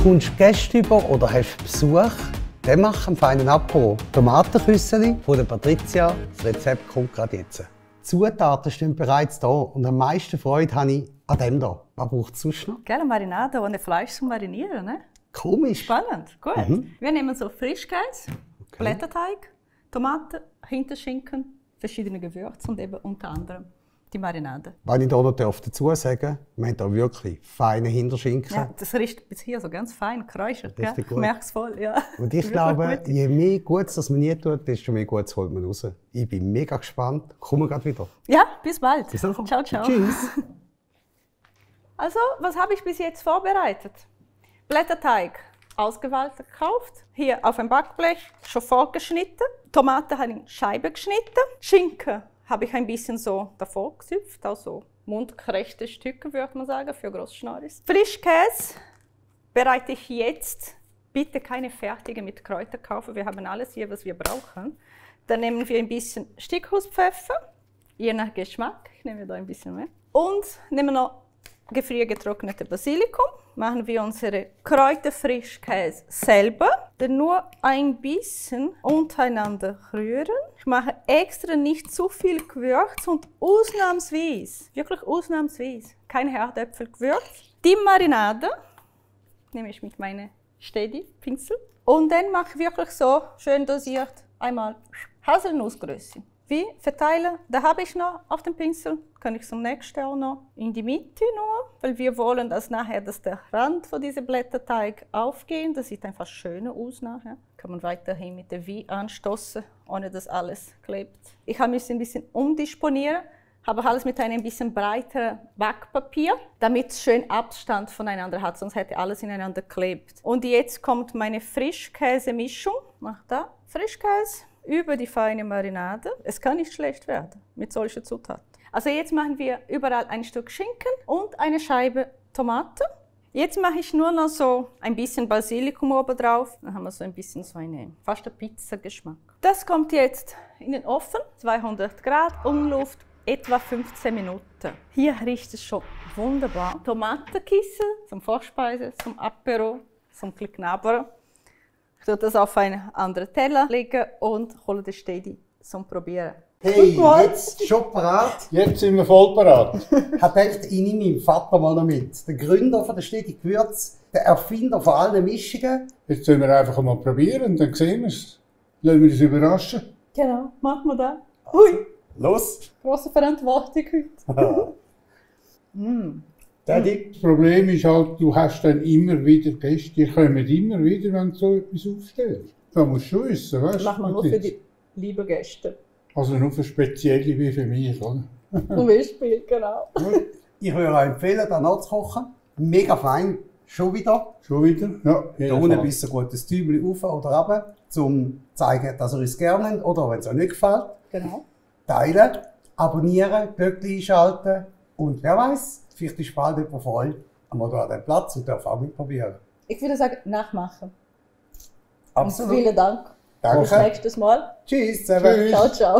Kommst Gäste über oder hast Besuch, dann mach einen feinen Apero. Tomatenküsseli von der Patricia. Das Rezept kommt gerade jetzt. Die Zutaten stehen bereits da und am meisten Freude habe ich an dem hier. Was braucht es sonst noch? Gerne Marinade ohne Fleisch zum Marinieren, ne? Komisch. Spannend, gut. Wir nehmen so Frischkäse, Blätterteig, Tomaten, Hinterschinken, verschiedene Gewürze und eben unter anderem die Marinade. Wenn ich hier noch dazu sagen, wir haben hier wirklich feine Hinterschinken. Ja, das riecht bis hier so ganz fein, kräuchert. Ja, ich merke es voll. Ja. Und ich glaube, je mehr Gutes das man nie tut, desto mehr Gutes holt man raus. Ich bin mega gespannt. Kommen wir gerade wieder. Ja, bis bald. Bis dann. Ciao, ciao. Tschüss. Also, was habe ich bis jetzt vorbereitet? Blätterteig ausgewählt gekauft, hier auf ein Backblech schon vorgeschnitten. Tomaten habe ich in Scheiben geschnitten. Schinken habe ich ein bisschen so davor gesüpft, also mundgerechte Stücke, würde man sagen, für Großschnorris. Frischkäse bereite ich jetzt. Bitte keine fertige mit Kräutern kaufen, wir haben alles hier, was wir brauchen. Dann nehmen wir ein bisschen Stickhuspfeffer, je nach Geschmack. Ich nehme da ein bisschen mehr. Und nehmen noch gefriergetrocknete Basilikum. Machen wir unsere Kräuterfrischkäse selber. Dann nur ein bisschen untereinander rühren. Ich mache extra nicht zu viel Gewürz und ausnahmsweise, wirklich ausnahmsweise, kein Herdöpfelgewürz. Die Marinade nehme ich mit meinem Steady-Pinsel. Und dann mache ich wirklich so schön dosiert einmal Haselnussgröße. Wie verteilen? Da habe ich noch auf dem Pinsel, kann ich zum nächsten auch noch in die Mitte nur, weil wir wollen, dass nachher der Rand von diesem Blätterteig aufgehen. Das sieht einfach schöner aus nachher. Kann man weiterhin mit der Wie anstoßen, ohne dass alles klebt. Ich habe mich ein bisschen umdisponieren, habe alles mit einem bisschen breiteren Backpapier, damit es schön Abstand voneinander hat, sonst hätte alles ineinander geklebt. Und jetzt kommt meine Frischkäsemischung. Mach da Frischkäse über die feine Marinade. Es kann nicht schlecht werden mit solchen Zutaten. Also jetzt machen wir überall ein Stück Schinken und eine Scheibe Tomate. Jetzt mache ich nur noch so ein bisschen Basilikum oben drauf. Dann haben wir so ein bisschen fast einen Pizza-Geschmack. Das kommt jetzt in den Ofen, 200 Grad, Umluft, etwa 15 Minuten. Hier riecht es schon wunderbar. Tomatenkissel zum Vorspeise, zum Apero, zum Knabbern. Ich tue das auf einen anderen Teller legen und hole den Steady zum Probieren. Hey, jetzt schon parat? Jetzt sind wir voll parat. Ich habe gedacht, ich nehme meinen Vater mal noch mit. Der Gründer von der Steady Gewürz, der Erfinder von allen Mischungen. Jetzt sollen wir einfach mal probieren, dann sehen wir es. Lassen wir uns überraschen. Genau, machen wir das. Hui, Los! grosse Verantwortung heute. Das Problem ist halt, du hast dann immer wieder Gäste, die kommen immer wieder, wenn du so etwas aufstellst. Da musst du schon wissen, weißt du? Machen wir nur für die lieben Gäste. Also nur für Spezielle wie für mich, oder? Zum Beispiel, genau. Ich würde euch empfehlen, da nachzukochen. Mega fein, schon wieder. Schon wieder? Ja, Da unten ein bisschen gutes Tübli rauf oder runter, um zu zeigen, dass ihr uns gerne habt. Oder wenn es euch nicht gefällt, Genau. teilen, abonnieren, Glöckchen einschalten. Und wer weiß, vielleicht ist bald jemand von euch einmal da an dem Platz und darf auch mitprobieren. Ich würde sagen, nachmachen. Absolut. Und vielen Dank. Danke. Bis nächstes Mal. Tschüss zusammen. Tschüss. Ciao, ciao.